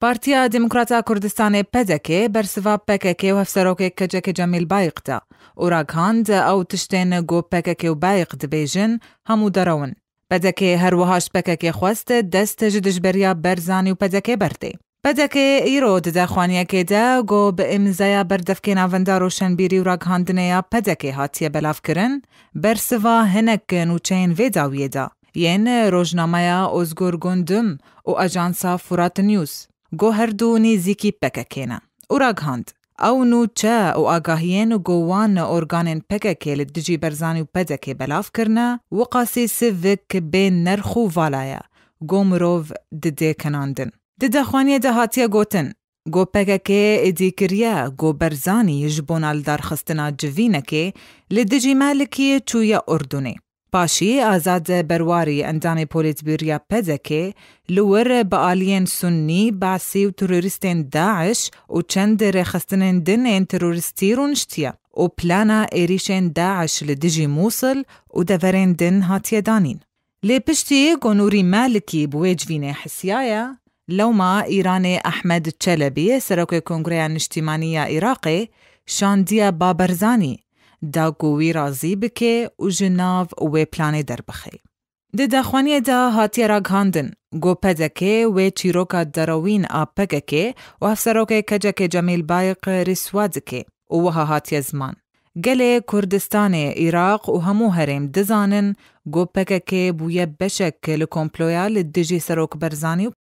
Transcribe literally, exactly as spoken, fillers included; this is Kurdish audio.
Partiya Demokrata Kurdistanê P D K bersiva P K K û hevserokê K C K Cemîl Bayik da û ragihand ew tiştên ku P K K û Bayik dibêjin hemû derew in. P D K her wiha ji P K K xwest dest ji dijberiya Barzanî û P D K berdê. P D K îro di daxuyaniyekê de ku bi îmzaya berdevkê navenda roşenbîrî û ragihandinê ya P D K hatiye belavkirin, bersiva hinek nûçeyên vê dawiyê da, yên rojnameya Ozgur Gundum û ajansa Furat News, ku her du nêzîkî P K K ne, û ragihand, ew nûçe û agahiyên ku wan organên P K K li dijî Barzanî û P D K belav kirine, wiqasî sivik bê nerx û vala ye, ku mirov didê kenandin. Di daxuyaniyê de hatiye gotin, ku P K K êdî kiriye ku Barzanî ji bona lidarxistina civînekê li dijî Malikî çûye Urdunê. Paşî Azad Berwarî, endamê polîtbûriya P D K, li wir bi aliyên Sunnî, Basî û terorîstên DAIŞ û çend rêxistinên din ên terorîstî rûniştiye û plana êrîşên DAIŞ li dijî Mûsil û deverên din hatiye danîn. Lê piştî ku Nûrî Malikî bi wê civînê hisiyaye, lewma Îranê Ehmed Çelebî, serokê Kongreya Niştîmanî ya Iraqê, şandiye ba Barzanî, da ku wî razî bike û ji nav wê planê derbixê. Di daxuyaniyê de hatiye ragihandin, ku P D K wê çîroka derewîn a P K K û hevserokê K C K Cemîl Bayik rîswa dike û wiha hatiye ziman, Gelê Kurdistanê, Iraq û hemû herêm dizanin ku P K K bûye beşek li komploya li dijî Serok Barzanî û